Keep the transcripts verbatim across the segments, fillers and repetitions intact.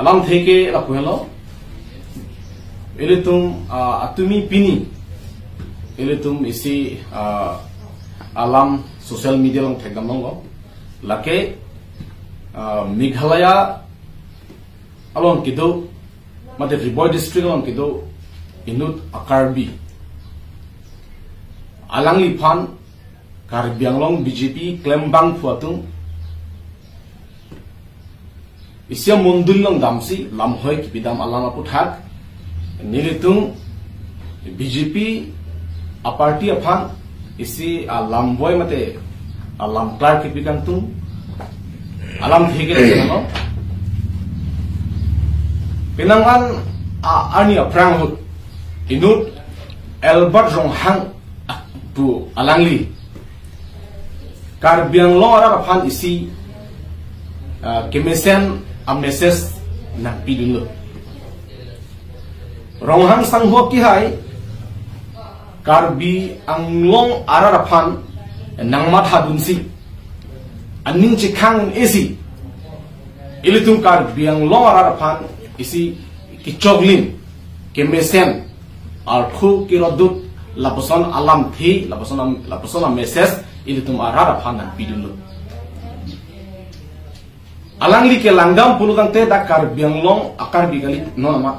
Alamthe ke lapu henlo. Ilitum, ah, atumi pini ilitum isi, ah, alam social media along thekdam longlo. Lake, ah, Meghalaya along kedo, mate Ri Bhoi district along kedo inut a-Karbi, alangliphan Karbi Anglong B J P klembangphu atum isi amondoli along damsi lamhoi kipidam alam aputhak, nelitum B J P a-party aphan isi alam boi mate alam klar kipi kangtung. Alamthe ke lapu henlo. Penang an a-, arni aphrang ahut inut Albert Ronghang pu alangli Karbi Anglong arat aphan isi, ah, kemesen a-message nangpidunlo. Ronghang sangho akihai Karbi Anglong arat aphan nangmathadunsi, aning chekhang un-esi, ilitum Karbi Anglong arat aphan isi kechoklim, kemesen, arthu kerodut, lapuson alamthe, lapuson am-, lapuson a-message ilitum arat aphan nangpidunlo. Alangli ke langdam pulo tangte dak Karbi Anglong a-Karbi kali, non ma.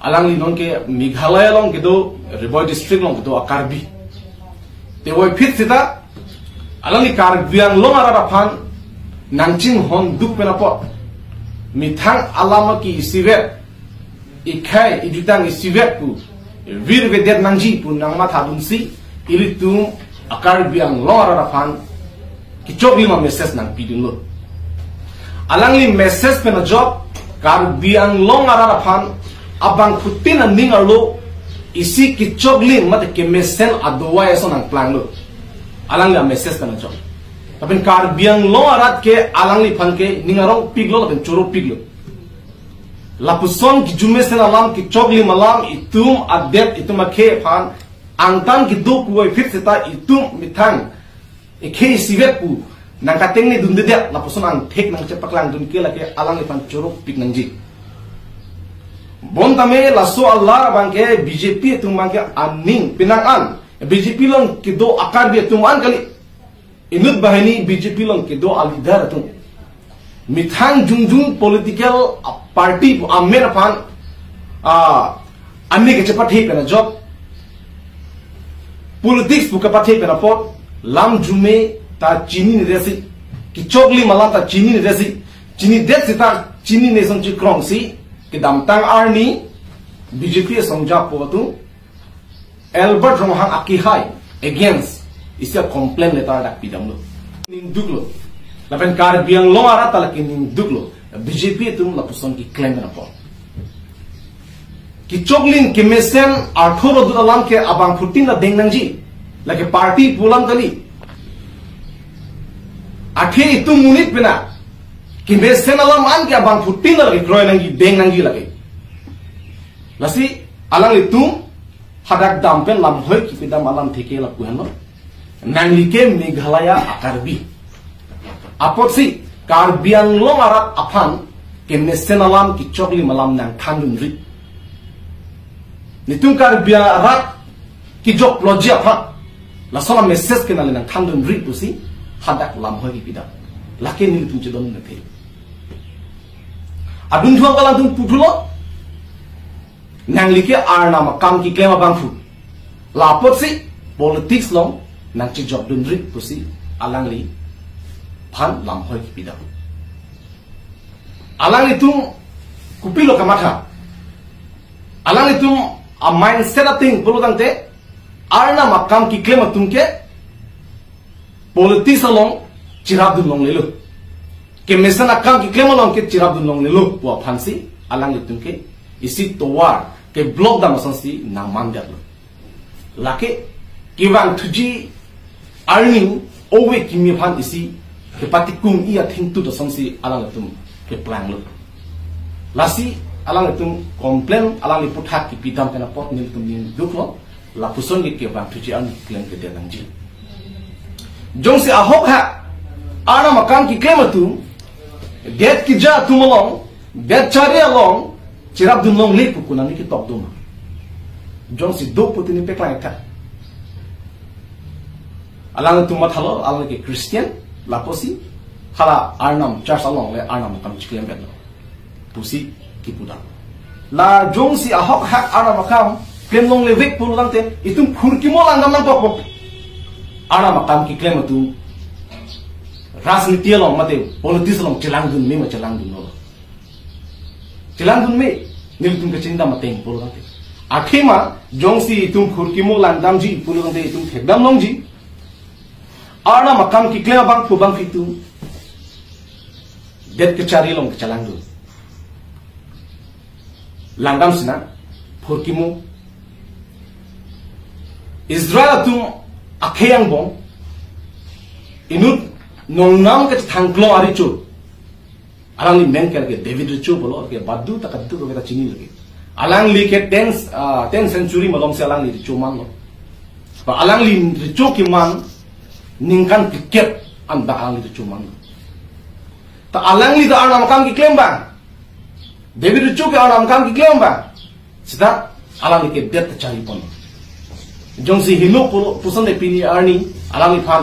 Alangli nonke Meghalaya along kedo, Ri Bhoi district along kedo a-Karbi. Te puvoiphit seta alangli Karbi Anglong arat aphan nangchinghonduk pen apot, methang alam ke isivet, ikhai idutang isivet pu virvedet nangji pu nangmathadunsi, ilitum a-Karbi Anglong arat aphan kechoklim a-message nangpidunlo. Alangli message pen ajok Karbi Anglong arat aphan abangphutin aning arlo isi kechoklim mate kemesen adovai ason nangplanglo. Alangli a-message pen ajok. Lapen Karbi Anglong arat ke alangliphan ke ning arongpiklo lapen choropiklo. Lapuson kejumesen alam, kechoklim alam itum adet, itum akhei aphan angtan kedo puvoiphit seta itum methang ikhei isivet pu nangkatengnedundedet, lapuson angthek nangchepaklangdun ke lake alangliphan choropik nangji. Bonta me laso alar abangke B J P atum abangke aning, penang an B J P along kedo a-Karbi atum an kali, inut banghini B J P along kedo a-leader atum methang jongjong political party pu amen aphan, ah, ani kachepathe pen ajok, politics pu kapathe pen apot lam arjume ta chininedetsi, kechoklim alam ta chininedetsi, chinidet seta chinine asonsi krongsi kedamtang arni B J P asong japo atum Albert Ronghang akihai against isi a-complaint letter dak pidamlo. Ningduklo. Lapen Karbi Anglong arat ta lake ningduklo. B J P atum lapuson keklem pen apot, kechoklim kemesen arthu rodut alam ke abangphutin ta deng nangji. Lake party pu alam kali. Athe itum monit pen a kemesen alam an ke abangphutin ta lake kroi nangji, deng nangji lake. Lasi alanglitum hadak dam pen lamhoi kipidam alamthe ke lapu henlo. Nangli ke Meghalaya a-Karbi. Apotsi Karbi Anglong arat aphan kemesen alam, kechoklim alam nangthandunri. Netum Karbi arat kejok ploji aphan lason a-message ke nangli nangthandunri pusi hadak lamhoi kipidam. Lake nelitum chedon nangthe. Adunthu angka alangtum puthulo. Nangli ke Arnam akam keklem abangphu. Lapotsi politics along nangchejokdunri pusi alangliphan lamhoi kipidam. Alanglitum kopilo kamatha? Alanglitum a-mindset ating pulo tangte Arnam akam keklem atum ke politics along cherapdun longlelo, kemesen akam keklem along ke cherapdun longlelo pu aphansi alanglitum ke isi tovar ke block dam asonsi nangmandetlo. Lake kevangthuji arni ove kimi aphan isi kepatikung-i athengtut asonsi alanglitum keplanglo. Lasi alanglitum complaint alangli aputhak kipidam pen apot nelitum ningduklo. Lapuson ke kevangthuji arni klem kedet nangji. Jongsi ahok ha Arnam akam keklem atum, det keja atum along Bechari along cherap dun longle pu konat ni ketok dun. Jongsi do pu tini peklang tha. Alangtum mathalo, alang ke Christian, lapusi hala Arnam church along le Arnam akam chiklem pen pusi kipu dam. La jongsi ahok hak Arnam akam klem longle vek pulo tangte itum phurkimo langdam nangkokpo. Arnam akam keklem atum rajniti along mate politics along chelang dun me ma chelang dun lo. Chelang dun me, nelitum kachingdam ateng pulo tangte. Athema jongsi itum phurkimo langdamji pulo tangte itum thekdam longji. Arnam akam keklem abangphu bangphi atum det kachari along kachelang dun. Langdam sina, phurkimo. Israel atum akhei angbong inut nongnam kethangklong arecho. Alangli men ke David recho pulo, ke badu ta kadu ke ta chini lagi. Alangli ke ten, ah, ten century malom si alangli recho manlo. Pa alangli recho keman ningkan phlikep an ba alangli recho manlo. Ta alangli ta Arnam akam keklem ba. David recho ke Arnam akam keklem ba. Seta alangli ke det kachari pon. Jongsi helo pulo puson de pini arni alangliphan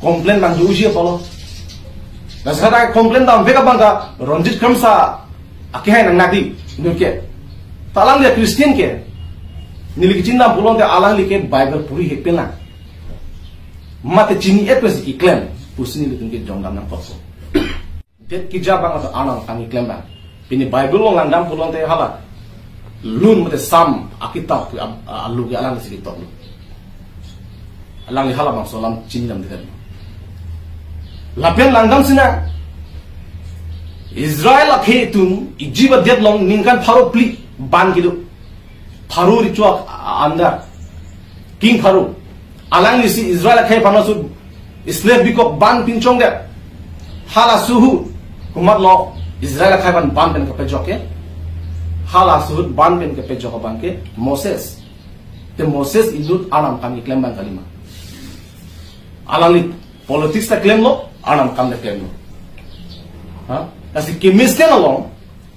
complain nangjuji apotlo. Na seta complain dam vek abang ke Ranjit Kramsa akehai nang nadi nuke. Ta alangli Christian ke. Neli kachingdam pulo tangte alangli ke Bible puri hepin lang. Mate chini-et pensi keklem pusi nelitum ke jongdam nangkokpo. Det keja abang atum Arnam akam keklem abang. Pini Bible along langdam pulo tangte hala Lun mate Sam akitap ke ab-, a-, alu ke alangsi ketoklo. Alangli halabangso alam chingdam det. Lapen langdam sina Israel akhei atum Egypt adet along ningkan pharo phli ban kedo. Pharo recho a-, a-, andar. King Pharo. Alanglisi Israel akhei aphan laso slave bikok ban pinchong det. Halaso ahut komatlo Israel akhei aphan ban pen kepajok ke. Halaso ahut ban pen kepajok abang ke Moses. Te Moses inut Arnam akam keklem abang kalima. Alangli politics ta klemlo, Arnam akam ta klemlo. Ha? Lasi kemesen along,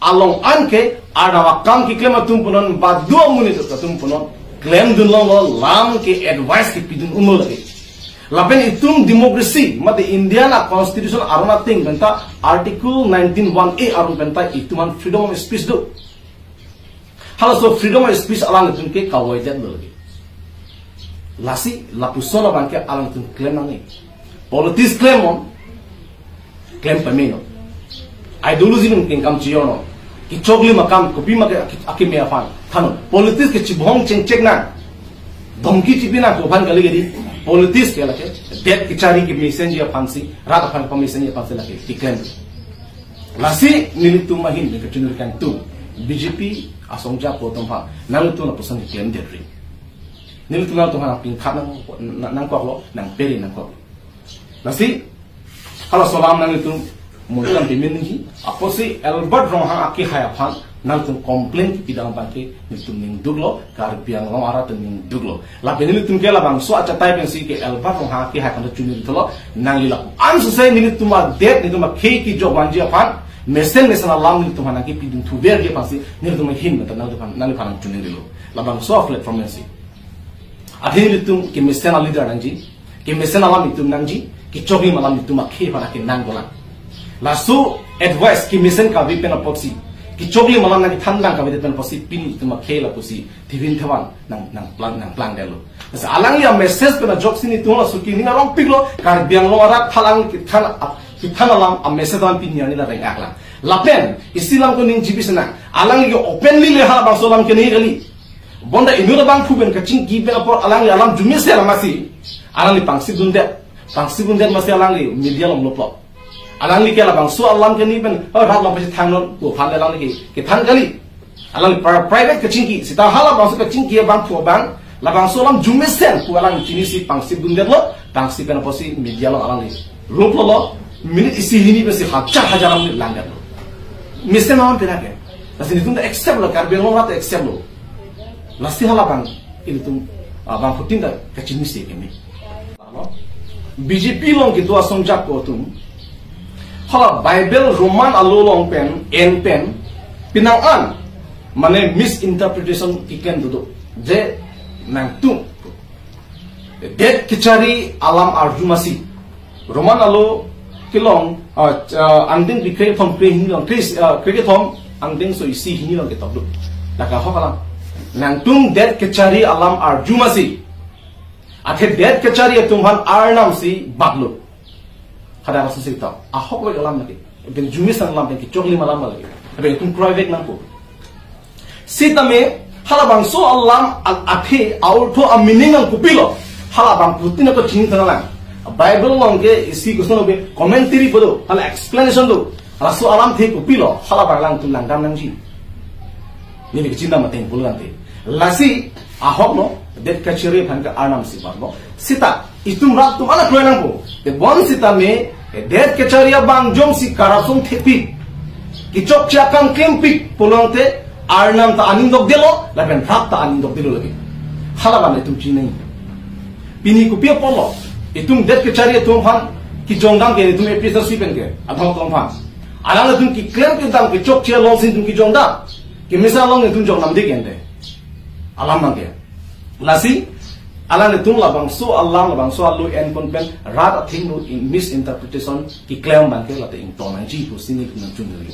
along an ke Arnam akam keklem atum punon, badu amonit atum punon klem dun longlo, lam ke advice kepi dun unlo lagi. Lapen itum democracy, mate Indian a-constitution aron ateng penta Article nineteen one A aron penta itum aphan freedom of speech do. Halaso freedom of speech alanglitum ke kavoi detlo lagi. Lasi lapuson abang ke alangtum klem nangne. Politics klemnon, klem pame non. Ideology nangtum kam chiyo non. Kechoklim akam, kopima ke aki-, akeme aphan thanon. Politics ke chibhong chengchek nang. Dhomki chipi nang pu aphan kali ke dei. Politics ke lake det kachari kemesenji aphansi, rat aphan pamesenji aphansi lake keklem. Lasi nelitum ahin ke kachinur kangtung B J P asong japo atum aphan nangtum lapuson keklem detri. Nelitum nangtum aphan pingkhat nang, nang, nangkoklo, nangperi nangkoklo. Lasi halaso alam nanglitum mungkan pimin ningji, apotsi Albert Ronghang akehai aphan nangtum complain kepi dam abang ke nelitum ning duklo, Karbi Anglong arat atum ning duklo. Lapen nelitum ke labangso achatai pensi ke Albert Ronghang akehai aphan chunirilo, nangli lapu-an suse nelitum adet, nelitum akhei kejok vanji aphan mesen mesen alam nelitum aphan nangkepi dun thuverji aphansi nelitum ahin mata nangtum aphan, nangli aphan nangchunirilo. Labangso platform pensi. Athe nelitum kemesen a-leader nangji, kemesen alam itum nangji, kechoklim alam itum akhei aphan akenang dolang. Laso advice kemesen kave pen apotsi, kechoklim alam nangkethan lang kave pen apotsi, pini itum akhei lapusi thivin thevan nang, nangplang, nangplang detlo. Lasi alangli a-message pen ajoksi nelitum laso ke ning arongpiklo, Karbi Anglong arat thalang kethan, kethan alam a-message alam pini arni la reng-aklang. Lapen isi alam ko ningjepi sena, alangli ke openly le halabangso alam kenei kali. Bonta inut abangphu pen kachingki pen apor alangli alam arjume si alam asi. Alangli pangsi dundet. Pangsi dundet masi alangli media along loplo. Alangli ke labangso alam kenei pen, oh, rat along pachethang non, pu aphan le alangli ke, kethan kali. Alangli pri-, private kachingki, seta halabangso kachingki abangphu abang, labangso alam arjume si pu alang chinisi pangsi dundetlo, pangsi pen apotsi media along alangli loplo lo, minute isi hini pensi hajar hajar amonit langdetlo. Mesen alam penang ke. Lasi nelitum ta accept lo, Karbi Anglong rat ta accept lo. Lasi halabang, ilitum, ah, bangphutin ta kachinisi keme. B J P along kedo asong japo atum, Hala Bible Roman alo along pen, en pen, pinang an, mane misinterpretation keklem dodok. Je nangtum det kechari alam arju masi. Roman alo kelong, ah, ah, angdeng phlikre kethom kre hini along, kre, ah, kre kethom angdengso isi hini along ketok do. Lake ahok alam. Nangtum det kechari alam arju masi. Athe det kechari atum aphan Arnam si batlo. Hadak ason si ta. Ahokvek alam lake. Pen arjume sang alam, pen kechoklim alam lake. Pen itum kroivek nangpo. Sitame, halabangso alam al athe, a-ortho, a-meaning nang kopilo. Halabang putin ako chini tana lang. Bible along ke isi koson obe commentary po do, hala explanation do. Laso alamthe kopilo, halabang alangtum langdam nangji. Neli kachinta mateng pulo ante. Lasi, ahok no, det kechari aphan ke Arnam si batlo. Sita, itum rat atum ana kroi nangpo. Tebon sitame, det kechari abang jongsi corruption thepik, kechokche akam klempik pulote, Arnam ta aning dokdetlo, lapen rat ta aning dokdetlo lake. Halabang itum chinine. Pini kopi apotlo, itum det kechari atum aphan kejongdam ke, itum A P H L C pen ke, adhong atum aphan. Alangtum keklem kedam kechokche alongsi itum kejongdam. Kemesen along itum jongdamde ke ante. Alam abang ke. Lasi, alangtum labangso alam, labangso alo enpon pen, rat athengno in misinterpretation keklem abang ke lata ingtong nangji pusi neli nangchunri.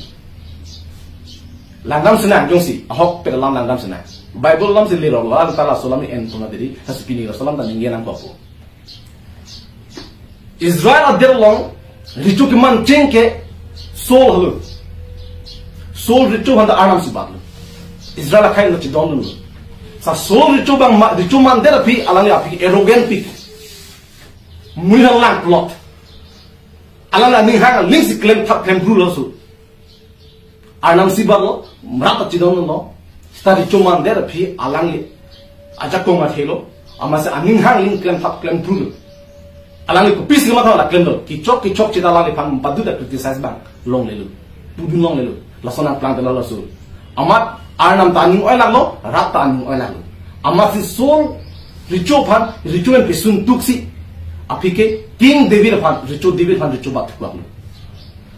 Langdam sinang jongsi, ahokpet alam langdam sinang. Bible alam si lelo, alam ta laso alam enpon na diri, lasi pini laso alam ta ningje nangkokpo. Israel adet along recho keman cheng ke Saul helo. Saul recho aphan ta Arnam si batlo. Israel akhei lo chedondunlo. Sa Saul recho abang ma, recho mandet aphi alangli aphi arrogant pik. Mui hang lang plot. Alangli aning hang ling si klemthap klemphru lo so. Arnam si batlo, rat ta chedondunlo, seta recho mandet aphi alangli ajakong athelo, amatsi aning hang ling klemthap klemphru lo. Alangli kopisi matha la klemlo, kechok kechokche ta alangliphan badu ta criticize abang longlelo, pudun longlelo, lason nangplang ta laso. Amat Arnam ta aning oilaklo, rat ta aning oilaklo. Amatsi Saul recho aphan, recho pen pesun tuksi, aphi ke King David aphan, recho David aphan recho bat thuklaklo.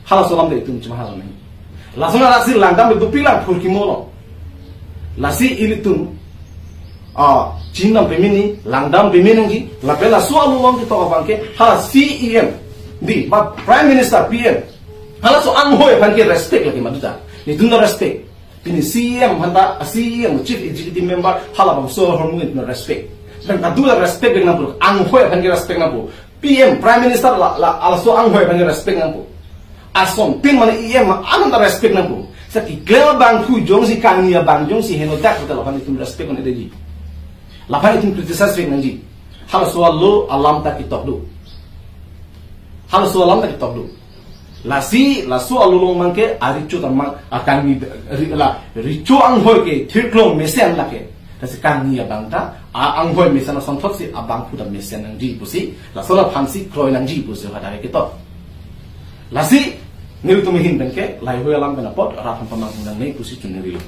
Halaso alam ta itum chima hala nang. Lason lasi langdam dopik lang phurkimo lo. Lasi ilitum, ah, chinidam peme nangji, langdam peme nangji, lapen laso along ketok abang ke, hala C E M, di, ba Prime Minister P M. Halaso anghoi aphan ke respect lake maduta. Netum ta respect. Pini C E M aphan ta, C E M, Chief Executive Member, halabangso ahormu netum ta respect. Dan kadokave respect nangpo, anghoi aphan ke respect nangpo. P M, Prime Minister la, la, laso anghoi aphan ke respect nangpo. Asontin mane E M, anong ta respect nangpo. Sa keklem abangphu jongsi kangni abang jongsi henodak puta laphan itum respect un-edetji. Laphan itum criticize vek nangji. Halaso alo alam ta ketok do. Halaso alam ta ketok do. Lasi, laso alo along abang ke, arecho ta mang, akangni, ri-, la, recho anghoi ke, thirklong mesen lake. Lasi kangni abang ta, a anghoi mesen asonthotsi, abangphu ta mesen nangji pusi, laso laphansi kroi nangji pusi hadak ketok. Lasi, nelitum ahin pen ke, lahei alam pen apot, rat aphan pamanghu nangne pusi chunirilo.